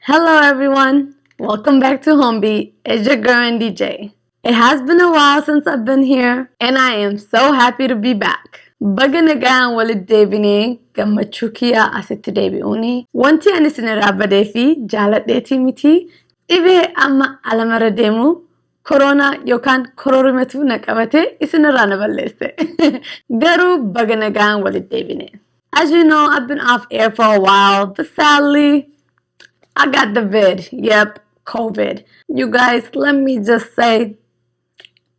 Hello everyone, welcome back to Homebeat. It's your girl and DJ. It has been a while since I've been here and I am so happy to be back. Baga nagaan walitti deebinee, gammachuu kiyyaa asitti deebi'uuni. Wanti ani isin irraa badee fi jaaladheetii miti, dhibee amma alamarra deemu koronaa yookaan kororimatu na qabate isin irraa na balleesse. Garuu baga nagaan walitti deebine. As you know, I've been off air for a while, but sadly, I got the vid. Yep, COVID. You guys, let me just say,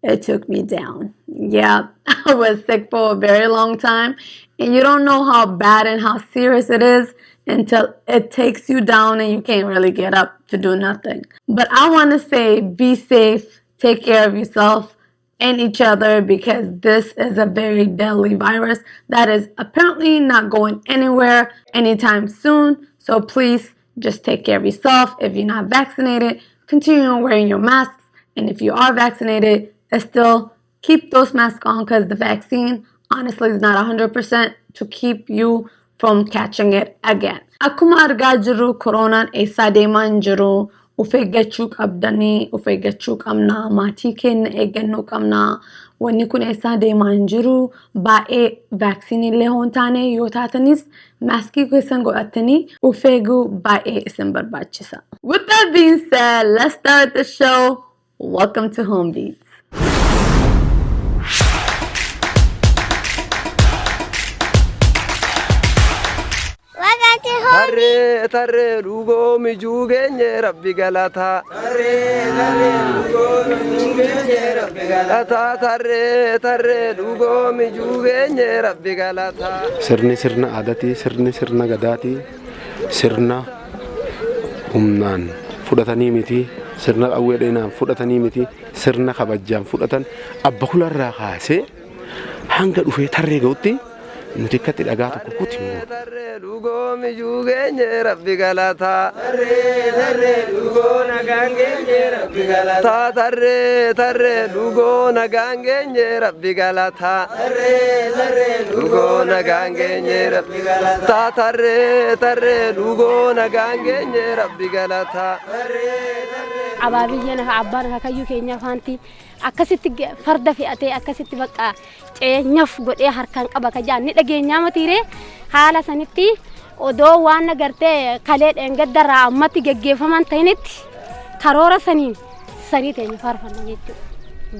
it took me down. Yeah, I was sick for a very long time, and you don't know how bad and how serious it is until it takes you down and you can't really get up to do nothing. But I want to say, be safe, take care of yourself and each other, because this is a very deadly virus that is apparently not going anywhere anytime soon. So please just take care of yourself. If you're not vaccinated, continue wearing your masks. And if you are vaccinated, still keep those masks on, because the vaccine honestly is not 100% to keep you from catching it again. Akkuma argaa jirru, koronaan eessaa deemaa hin jiru. Of eeggachuu qabdanii, of eeggachuu qabnaa, maatii keenya eeggannoo qabnaa. Wanni kun eessaa deemaa hin jiru. Baay'ee vaaksiinii illee hoo hin taane yoo taatanis, maaskii keessan godhatanii of eeguu baay'ee isin barbaachisa. With that being said, let's start the show. Welcome to Home Beats. Welcome to Home. Tarree tarree dhugoo mijuu geenye, rabbi galataa. Galataa, tarree tarree dhugoo mijuu geenye, rabbi galataa. Sirni sirna aadaatii, sirni sirna gadaatii, sirna humnaan fudhatanii miti, sirna qawwee dheenaan fudhatanii miti, sirna kabajjaan fudhatan. Abba kularraa kaasee hanga dhufee tarree ga'utti nuti akkatti dhagaa tokko kuti hin goonu. Tarree dhugoo mijuu geenye, rabbi galataa. Tarree tarree dhugoo nagaan geenye, rabbi galataa. Tarree tarree dhugoo nagaan geenye, rabbi galataa. Tarree tarree dhugoo nagaan geenye, rabbi galataa. Tarree tarree dhugoo nagaan geenye, rabbi galataa. Abaabiyyeen abbaan akaakayyuu keenya faanti akkasitti farda fe'atee, akkasitti bakka ceenyaf godhee harkaan qaba ka jaan ni dhageenyaa matiiree. Haala sanitti odoo waan agartee kalee dheengaddarraa ammatti geggeeffaman ta'initti karoora saniin sanii teenya faarfanna jechuudha,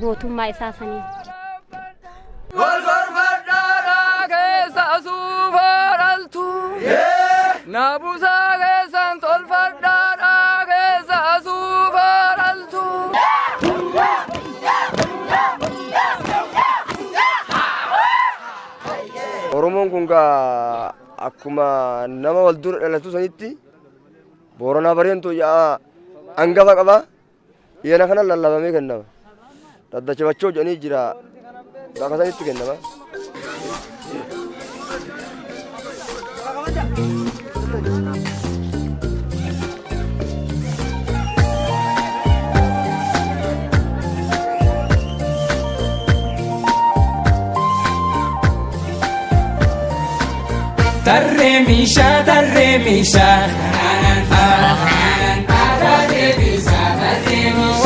gootummaa isaa saniin. Golgolfadhaadhaa keessa suufaa dhaltu. Naabusaa keessan tolfadhaadhaa keessa suufaa dhaltu. Oromoon kun gaa akkuma nama wal dura dhalatu sanitti Booranaa Bareentuu yaa hangafa qaba. Yana kana lallabamee kennama. Dhaddacha bachoo jedhanii jira. Bakka sanitti kennama. Tarree meeshaa, tarree meeshaa.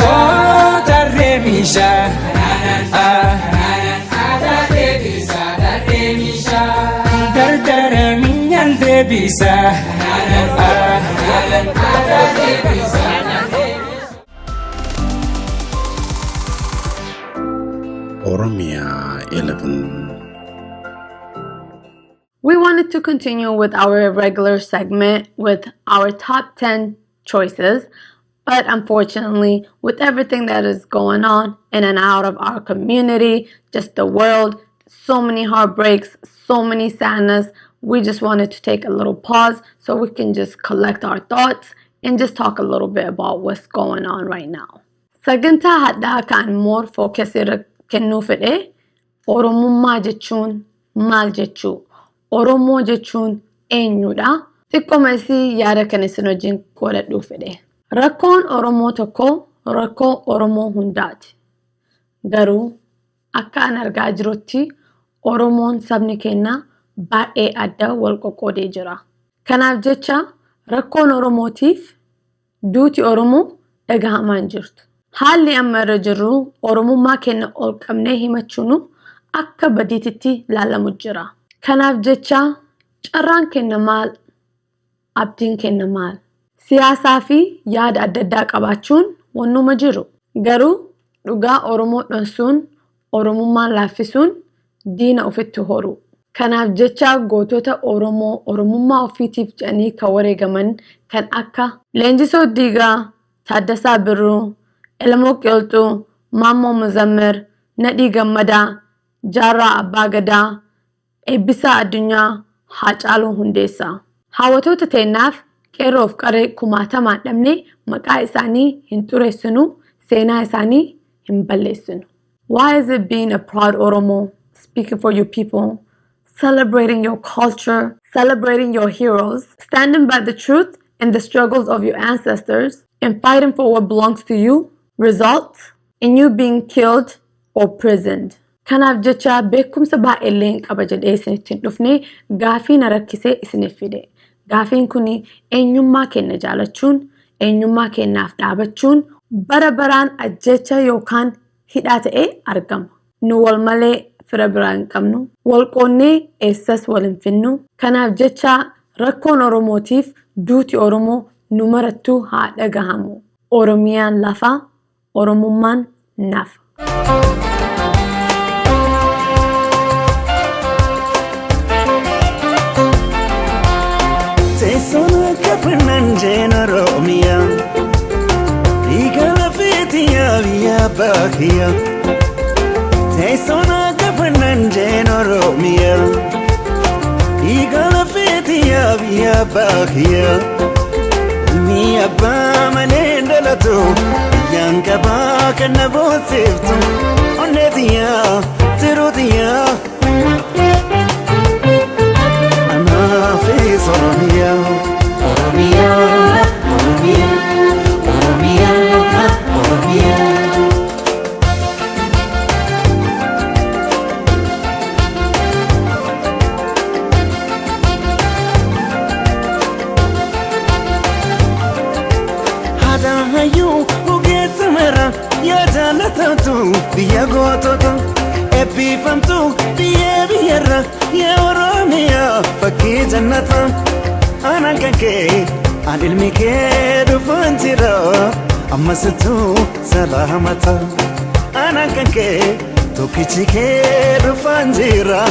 Oh, tarree meeshaa. Dardara minyaan deebisa. Oromia 11. We wanted to continue with our regular segment with our top 10 choices, but unfortunately, with everything that is going on in and out of our community, just the world, so many heartbreaks, so many sadness, we just wanted to take a little pause so we can just collect our thoughts and just talk a little bit about what's going on right now. Sagantaa hadhaa kan more focus irra kennuu fedhe, Oromummaa jechuun maal jechuu? Oromoo jechuun eenyudha? Xiqqooma isii yaada kan isin wajjin qoodadhuu fedhe. Rakkoon Oromoo tokko rakkoo Oromoo hundaati. Garuu akka an argaa jirutti, Oromoon sabni keenya baay'ee adda wal qoqqoodee jira. Kanaaf jecha rakkoon Oromootiif Duuti Oromoo dhagahamaa hin jirtu. Haalli amma irra jirru Oromummaa keenya ol qabnee himachuun akka badiititti ilaalamu jira. Kanaaf jecha carraan keenya maal? Abdiin keenya maal? Siyaasaa fi yaada adda addaa qabaachuun wannuma jiru. Garuu dhugaa Oromoo dhoksuun, Oromummaa laaffisuun diina ofitti horu. Kanaaf jecha gootota Oromoo Oromummaa ofiitiif jedhanii kan wareegaman kan akka Leenjisoo Diigaa, Taaddasaa Birruu, Elmoo Qilxuu, Maammoo Muzammir, Nadhii Gammadaa, Jaarraa Abbaa Gadaa, Eebbisaa Addunyaa, Haacaaluu Hundeessaa. Hawwatoota teennaaf qeerroof qaree kumaatamaan dhabnee maqaa isaanii hin xureessinu, seenaa isaanii hin balleessinu. Why is it being a proud Oromo, speaking for your people, celebrating your culture, celebrating your heroes, standing by the truth and the struggles of your ancestors, and fighting for what belongs to you, result in you being killed or prisoned? Kanaaf jecha beekumsa baay'eellee hin qaba jedhee isinitti hin dhufne, gaafii na rakkisee isiniif fide. Gaafiin kun eenyummaa keenya jaalachuun, eenyummaa keenyaaf dhaabachuun bara baraan ajjecha yookaan hidhaa ta'ee argama. Nu wal malee fira biraa hin qabnu. Wal qoonnee eessas wal hin finnu. Kanaaf jecha rakkoon Oromootiif duuti Oromoo nu marattuu haa dhagahamu. Oromiyaan lafa, Oromummaan nafa. Teessoon akka fannaan Oromiyaa. Dhiiga lafeetiyaa biyya baakiyyaa. Teessoon akka fannaan Oromiyaa. Dhiiga lafeetiyaa biyya baakiyyaa. Ilmi abbaa malee hin dhalatu. Biyyaan qabaa kan na boonsiftu. Onneetiyaa tiruutiyaa. Anaafis Oromiyaa. Oromiyaa, Oromiyaa, Oromiyaa, Oromiyaa. Haadha hayyuu ogeessa mara yaa jaalatamtu biyya gootota eebbifamtu biyya biyyarra yaa Oromiyaa fakkii jannata. Anaan kan kee an ilmi kee dhufaan jira ammasittuu salaamata. Anaan kan kee tokkichi kee dhufaan jira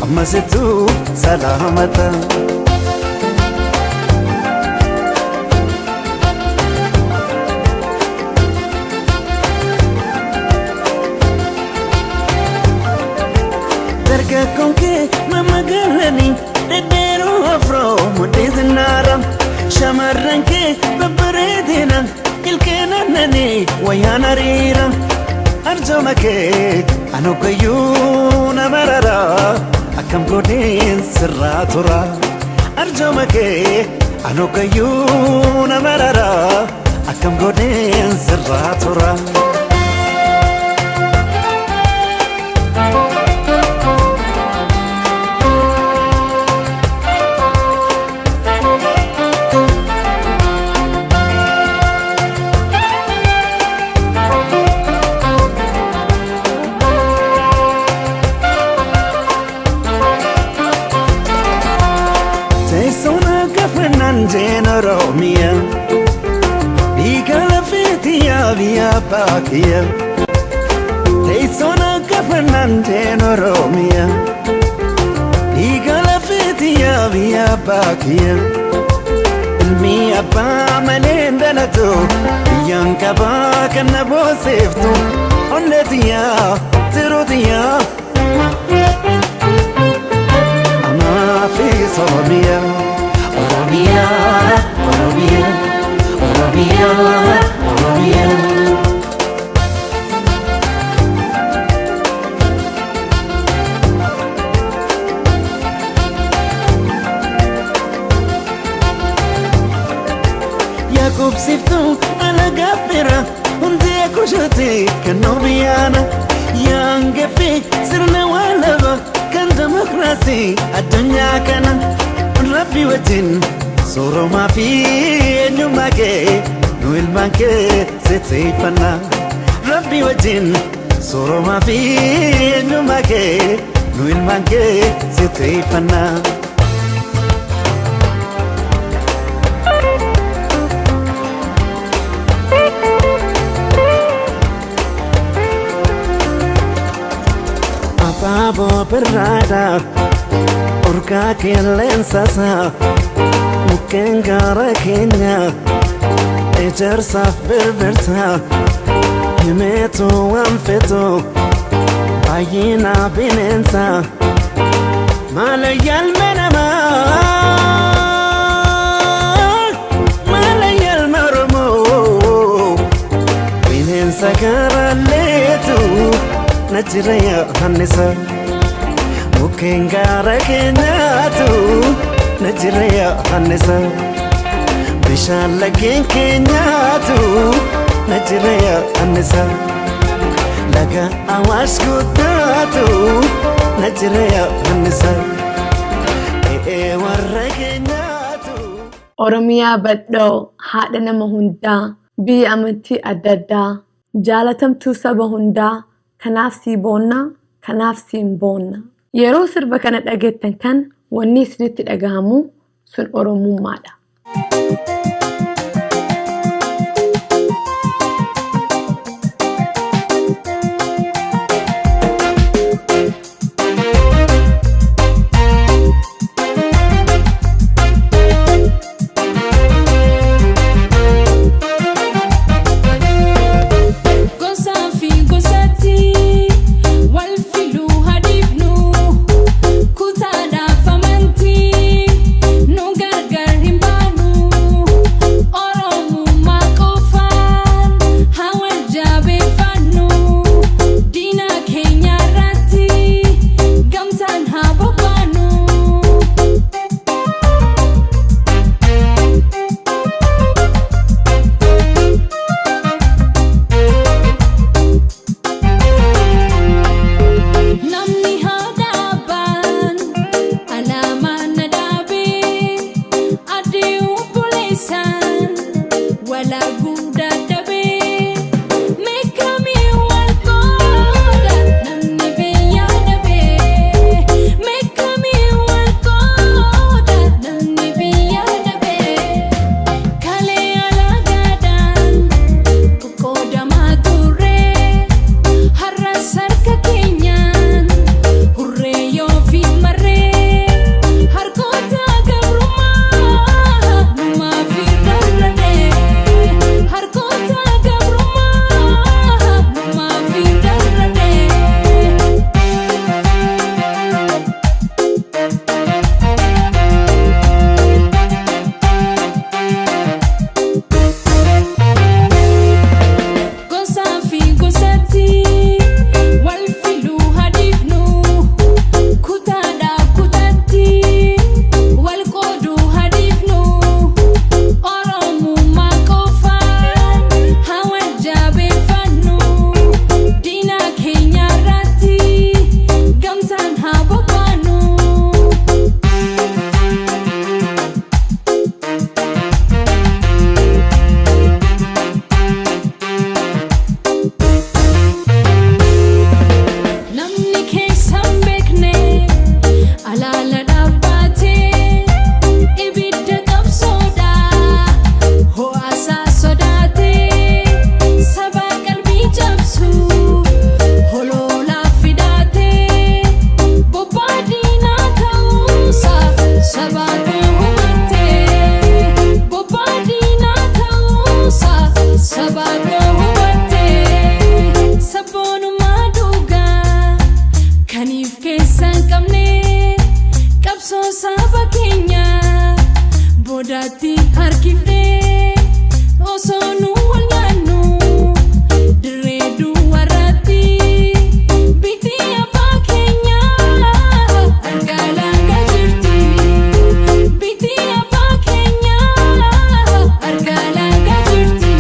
ammasittuu salaamata. Dargaggoon kee mamagaalanii dhedheeroo afroo mudhii zinnaara. Shamarran kee babbareedina ilkeen aannanii wayyaan hariira. Arjooma kee anoggayyuu nama rara akkam godheen sirraa tura. Arjooma kee anoggayyuu nama rara akkam godheen sirraa tura. Teessoon akka fannaan Oromiyaa. Dhiiga lafeetiyaa biyya baakiyyaa. Teessoon akka fannaan Oromiyaa. Dhiiga lafeetiyaa biyya baakiyyaa. Ilmi abbaa malee hin dhalatu. Biyyaan qabaa kan na boonsiftu. Onneetiyaa tiruutiyaa. Anaafis Oromiyaa. Oromiyaa, Oromiyaa, Oromiyaa, Oromiyaa. Yaaqubsiftuu alagaa fira hundee kushuuti kan nu biyyaana. Yaangeffi sirna waalaba kan demokiraasii addunyaa kana. Rabbi wajjin sooromaa fi eenyummaa kee Nu ilmaan kee sitteeffannaa. Rabbi wajjin sooromaa fi eenyummaa kee nu ilmaan kee sitteeffannaa. Abaaboo birraadha urgaa qilleensasaa mukkeen gaara keenya ejersaaf birbirsa himeetu waan fetu baay'ina bineensa maala yalme namaa maala yalme Oromoo bineensa gaaraleetu na jira yaannisa mukkeen gaara keenyaatu na jira yaannisa bishaan laggeen keenyaatu na jira yaannisa laga awaash guddaatu na jira yaannisa e'ee warra keenyaatu. Oromiyaa badhoo haadha nama hundaa biyya amantii adda addaa jaalatamtuu saba hundaa kanaaf sii boonna kanaaf siin boonna. Yeroo sirba kana dhageettan kan wanni isinitti dhagahamu sun Oromummaadha. Gosaa fi gosatti wal filuu hadiifnu kutaadhaaf amantii nu gargar hin baanu Oromummaa qofaan haa wal jabeeffannu diina keenya irratti gamtaan haa bobbaanu. Namni haadha abbaan alaamaa na dhaabee adii obboleessaan wal arguu dadhabee meeqamii wal qooda namni biyya dhabee meeqamii wal qooda namni biyya dhabee kalee alaagaadhaan qoqqoodamaa turre. Har'a sarka keenyaan hurree yoo fi marree harkoota gabrummaa numaa fi rarra'ee harkoota gabrummaa numaa fi rarra'ee. Gosaa fi gosatti wal filuu hadiifnu kutaadhaaf kutatti wal qooduu hadiifnu Oromummaa qofaan haa wal jabeeffannu diina keenya irratti gamtaan haa bobbaanu. Namni keessa hin beekne alaala dhaabbatee ibidda qabsoodha ho'aasaa sodaatee saba qalbii cabsu hololaaf fidaatee bobbaa diinaa ta'uusaa sabaatu hubattee bobbaa diinaa ta'uusaa sabaatu hubattee sabboonummaa dhugaa kaniif keessa hin qabne qabsoo saba keenyaa boodaatti harkifnee osoo nu wal nyaannu dirree duwwaarratti biti abbaa keenyaa argaa laangaa jirti biti abbaa keenyaa argaa laangaa jirti.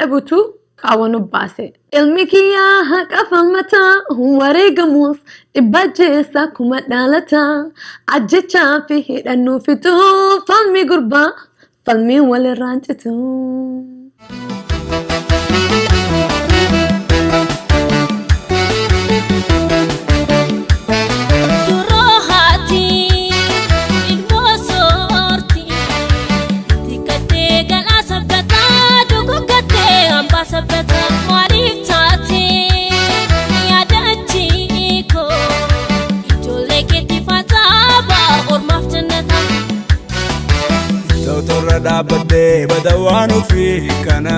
dhabutu qaawwa nu baase. Ilmi kiyyaa haqa falmataa wareegamus dhibba jeessa kuma dhaalataa ajjechaa fi hidhannuu fixuu falmi gurbaa falmiin walirraan citu. Torra dhaabbattee bada waan ofii kana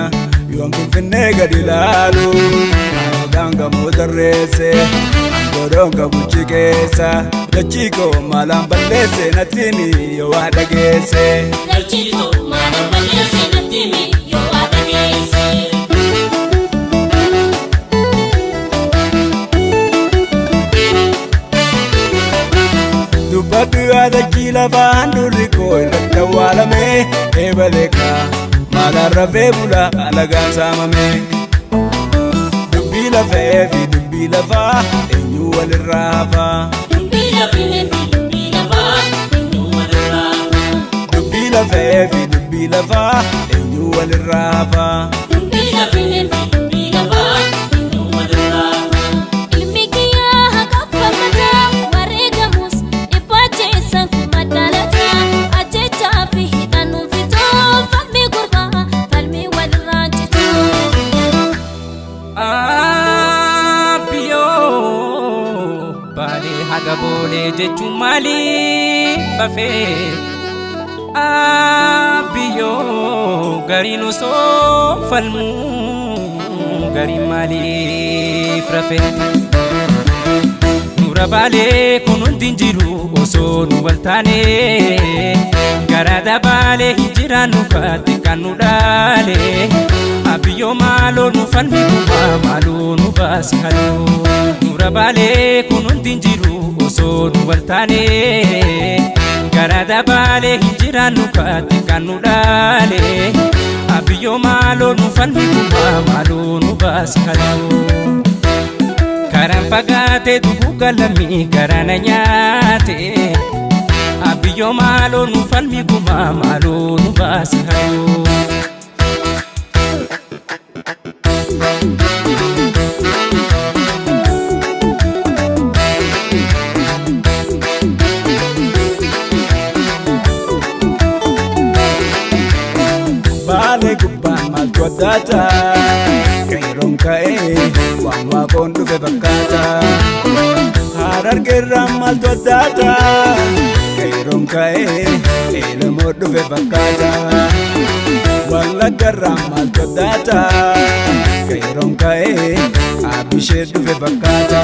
yoon finfinnee gadi ilaalu Aadaan gamoo tarreesse godhoon qabuchi keessa dachii koo maalaan balleesse natti himi yoo waa dhageesse. Dachii koo maalaan balleesse natti himi yoo waa dhageesse. Dubbadhu yaadachii lafaan durri koo irratti awwaalame eebaleeka maalaan rafee bula alagaan saamame. Dubbii lafee fi dubbii lafaa eenyu walirraa hafaa? Dubbii lafee fi dubbii lafaa eenyu walirraa hafaa? Dubbii lafee fi dubbii lafaa eenyu walirraa hafaa? Dubbii lafee fi dubbii lafaa eenyu walirraa hafaa? Ilmi kiyyaa haqa falmataa wareegamus dhibba jeessa kuma dhalataa ajjechaa fi hidhannuun fixuu falmi gurbaa falmi walirraa cituu. Abbiyoo baalee haga boolee jechuun maaliif fafee? Abbiyoo gariin osoo falmuu gariin maaliif rafee? Nura baalee kun hundi hin jiru osoo nu wal taane garaa baalee hin jiraannu kaatti kan nu dhaale Abiyyoo maaloo nu falmi gumaa maaloo nu baasi haloo Nura baalee kun hundi hin jiru osoo nu wal taane garaa baalee hin jiraannu kaatti kan nu dhaale Abiyyoo maaloo nu falmi gumaa maaloo nu baasi haloo. Karaan fagaatee dubuu galamii garaana nyaate Abiyyoo maaloo nu falmi gumaa maaloo nu baasi haloo. Baalee gubbaan maaltu addaata? Qeerroon ka'ee waan waaqoon dhufe fakkaata. Harargeerraan maaltu addaata? Qeerroon ka'ee eelmoo dhufe fakkaata. Wallaggarraan maaltu addaata? Qeerroon ka'ee abishee dhufe fakkaata.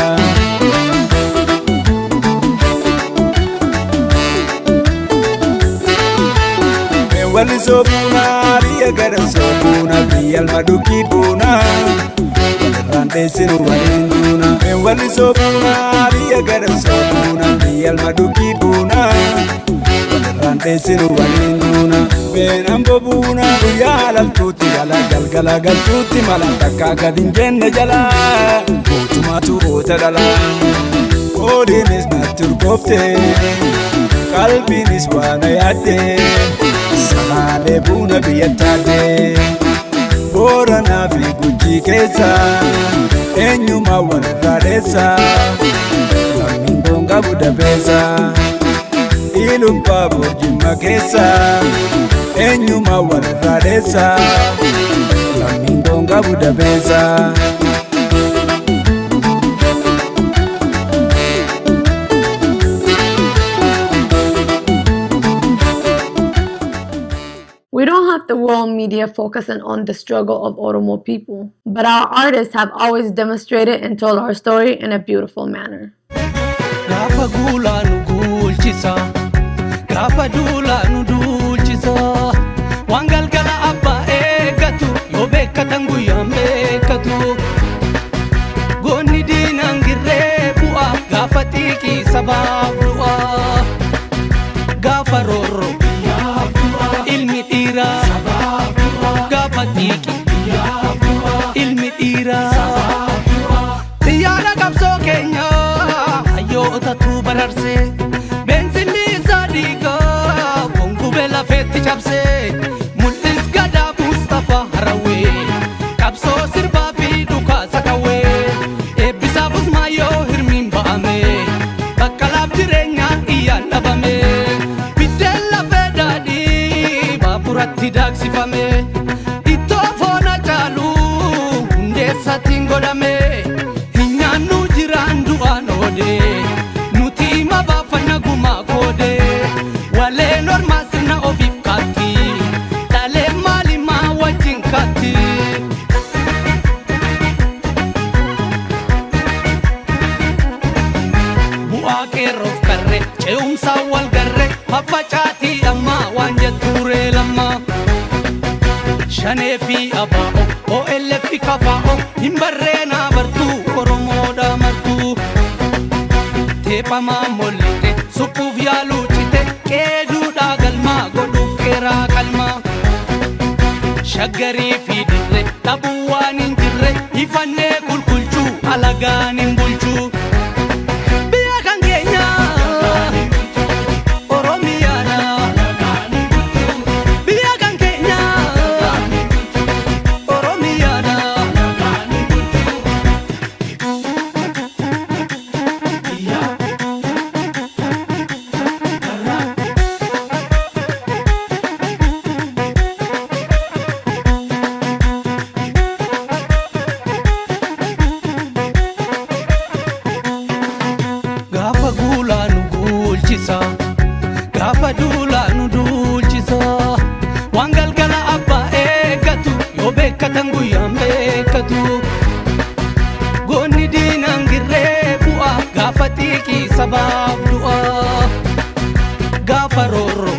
Walli soobuuna biyya gara soobuuna biyya alma dhukkii buuna walirraan dheessinu waliin duuna. Walli soobuuna biyya gara soobuuna biyya alma dhukkii buuna walirraan dheessinu waliin duuna. Beenaan bobuuna guyyaa halaltuutti jala galgala galtuutti mala takka gadi hin jenne jala mootummaatu goota dhala. Qoodiinis natti urgoofte qalbiinis waan yaadde. Samaalee buna biyya taate Booranaa fi Gujii keessa eenyumaa walirraa dheessa lammiin koon qabu dabeessa Ilubbaa Boorjimma keessa eenyumaa walirraa dheessa lammiin koon qabu dabeessa. We don't have the world media focusing on the struggle of Oromo people, but our artists have always demonstrated and told our story in a beautiful manner. Gaafa guulaa nu guulchisa, gaafa duulaa nu duulchisa. Waan galgala abbaa eeggatu, yoo beekkatan guyyaan beekkatu. Goonni diinaan girree bu'a, gaafa xiiqii sabaaf du'a. Gaafa roorroo ilmi dhiiraa, gaafa xiiqii godhame. Ittoo foona caalu hundeessaatiin godhame. Hin nyaannu jiraan du'aan oode. Nuti hima baafanna gumaa koode. Waleen ormaa sirna ofiif kaatti. Dhalee maalimaa wajjin kaatti. Bu'aa qeerroof qarree ce'umsaa wal garree faffacaatii ammaa waan jettuuree lammaa. Shanee fi abaa'o OLF fi kafaa'o hin barreenaa bartuu Oromoodha martuu. Teephamaa mollite suphuuf yaaluu cite qeeduudhaa galmaa godhuuf qeeraa qalmaa. Shaggarii fi dirree dhabuu waan hin jirre ifannee kulkulchuu alagaan hin bulchuu. Biyya kan keenya Oromiyaadha. Biyya kan keenya Oromiyaadha. Gaafa guulaa nu guulchisa. Gaafa duulaa nu duulchisa. Waan galgala abbaa eeggatu yoo beekkatan guyyaan beekkatu. Goonni diinaan girree bu'a gaafa xiiqii sabaaf du'a. Gaafa roorroo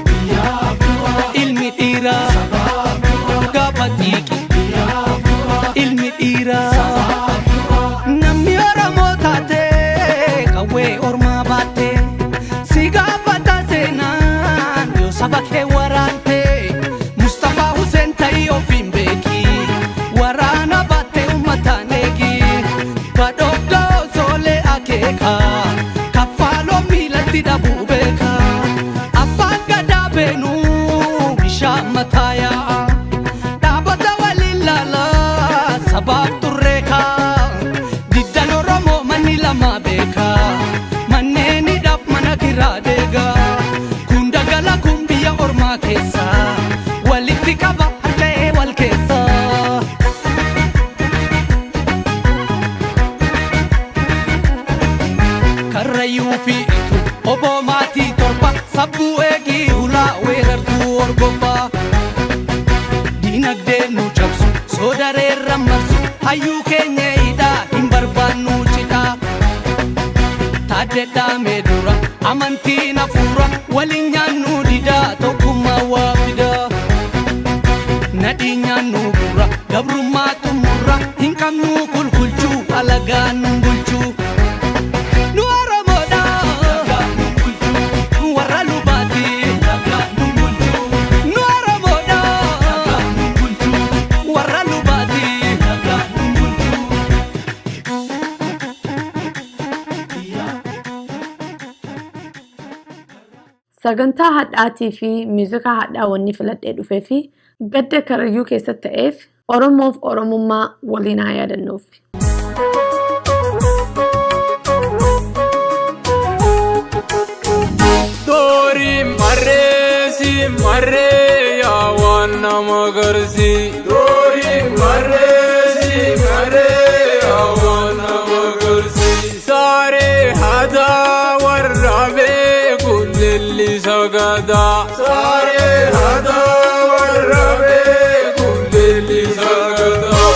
ilmi dhiiraa gaafa xiiqii ilmi dhiiraa. Namni Oromoo taate qawwee ormaa baatte si gaafata seenaan yoo saba kee waraante Mustafaa Hussein ta'ii ofiin beeki waraana baatte uummataan eegi badhoofdoo soolee akeeka kaffaaloo miilatti dhabuu beeka abbaan gadaa beenuu bishaan mataa yaa'a dhaabota waliin laalaa sabaaf turreeka diddan Oromoo manni lama beeka manneen hidhaaf mana kiraa deega kun dagala kun biyya ormaa keessa walitti qaba harca'ee wal keessa. Karrayyuu fi itu oboo maatii torba sabbuu eegii hulaa weerartuu orgobbaa. Diinagdee nu cabsu soodareerra marsu hayyuu keenya hidhaa hin barbaannu cidhaa. Taaddedhaa mee dura amantiin hafuura waliin nyaannu didaa tokkummaa waa fidaa. Nadhii nyaannu gurra gabrummaa xumurra hin qabnu kulkulchuu alagaa nu bulchuu. Nu Oromoodha warra lubaati. Nu Oromoodha warra lubaati. Sagantaa hadhaatii fi muuziqaa hadhaa wanni filadhee dhufee fi gadda Karrayyuu keessatti ta'eef Oromoof Oromummaa waliin haa yaadannuuf. Dori marreesi marree yaa waan nama garsi. Dori marreesi marree yaa waan nama garsi. Saaree hadaa warra beeku lellisa gadaa. Saaree hadaa warra beeku lellisa gadaa.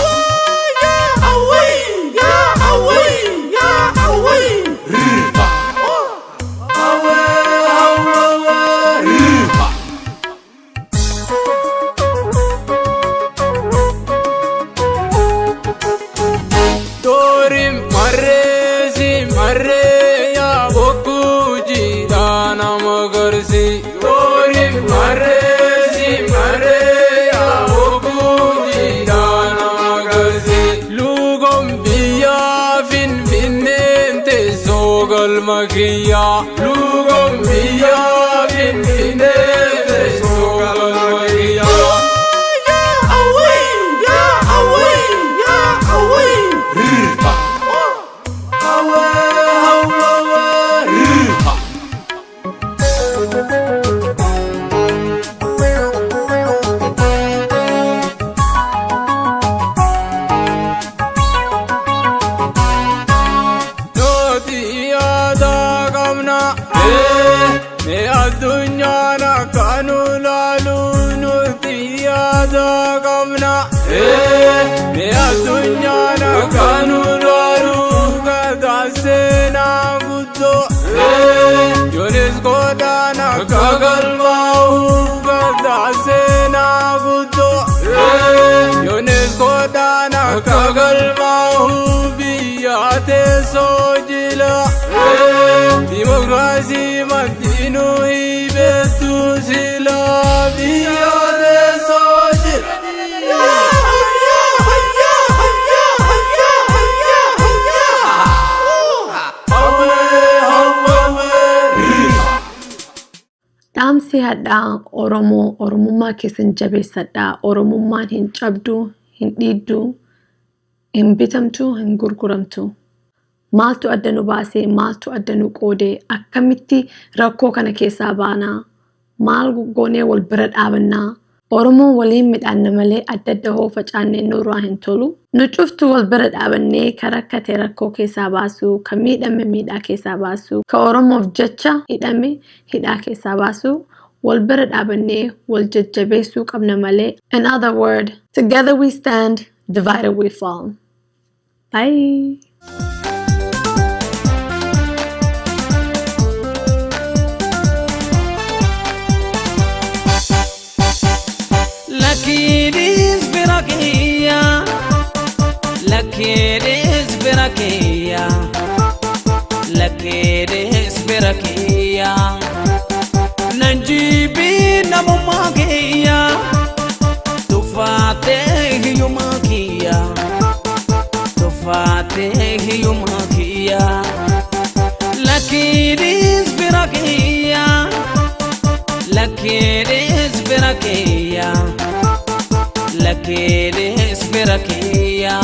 Dori marreesi marree yaa bokkuu jiidhaa nama garsi. Dori marreesi marree yaa bokkuu jiidhaa nama garsi. Luugoon biyyaa finfinneen teessoo galma kiyyaa. Luugoon biyyaa finfinneen teessoo galma kiyyaa. Addunyaan akka nu laalu gadaa seenaa guddoo. Yuuniskoodhaan akka galmaa'u gadaa seenaa guddoo. Yuuniskoodhaan akka galmaa'u biyya teessoo jila. Dimokiraasii maddinuu hibeetu sila biyya teessoo jila. Dhaamsi hadhaa Oromoo Oromummaa keessan jabeessadhaa. Oromummaan hin cabdu, hin dhiiddu, hin bitamtu, hin gurguramtu. Maaltu adda nu baasee, maaltu adda nu qoodee, akkamitti rakkoo kana keessaa baanaa, maal goonee wal bira dhaabannaa. Oromoon waliin midhaanna malee adda adda hoo facaannee nurraa hin tolu. Nu cuftu wal bira dhaabannee ka rakkate rakkoo keessaa baasuu, ka miidhame miidhaa keessaa baasuu, ka Oromoof jecha hidhame hidhaa keessaa baasuu, wal bira dhaabannee wal jajjabeessuu qabna malee. In other word, together we stand, divided we fall. Bye. Lakkiinis bira kiyya, lakkiinis bira kiyya, lakkiinis bira kiyya. Nan jibbii namummaa kiyya, tuffaatee hiyyummaa kiyya, tuffaatee hiyyummaa kiyya. Lakkiinis bira kiyya, lakkiinis bira kiyya. Lakkiinis bira kiyya,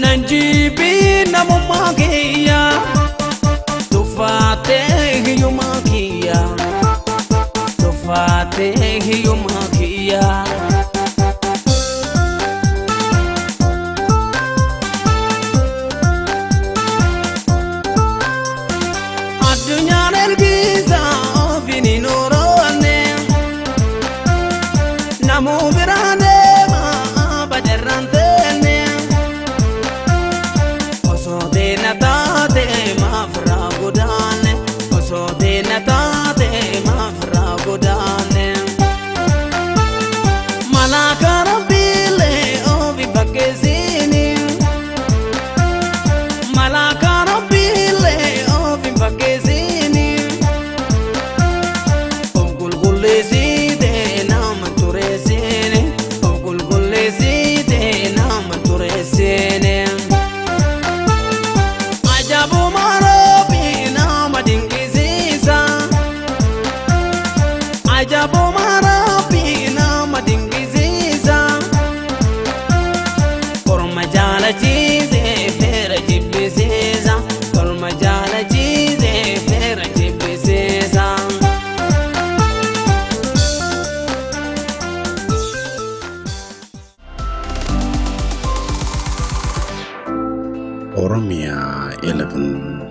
nan jibbii namummaa kiyya, tuffaatee hiyyummaa kiyya, tuffaatee hiyyummaa kiyya. Addunyaan ergisaa ofiin hin oroonne. Namuu biraa deema bajarraan teenne. Osoo deena taate maaf irraa godaanne. Osoo deena taate maaf irraa godaanne. Malaaka rabbiilee ofi fakkeessini. Malaaka rabbiilee ofi fakkeessini. Of qulqulleessite nama tureessine. Of qulqulleessite nama tureessine. Ajaa'ibuma rabbi nama dinqisiisa. Ajaa'ibuma rabbi nama dinqisiisa. Korma jaalachiise feera jibbisiisa. Korma jaalachiise feera jibbisiisa. Oromia 11.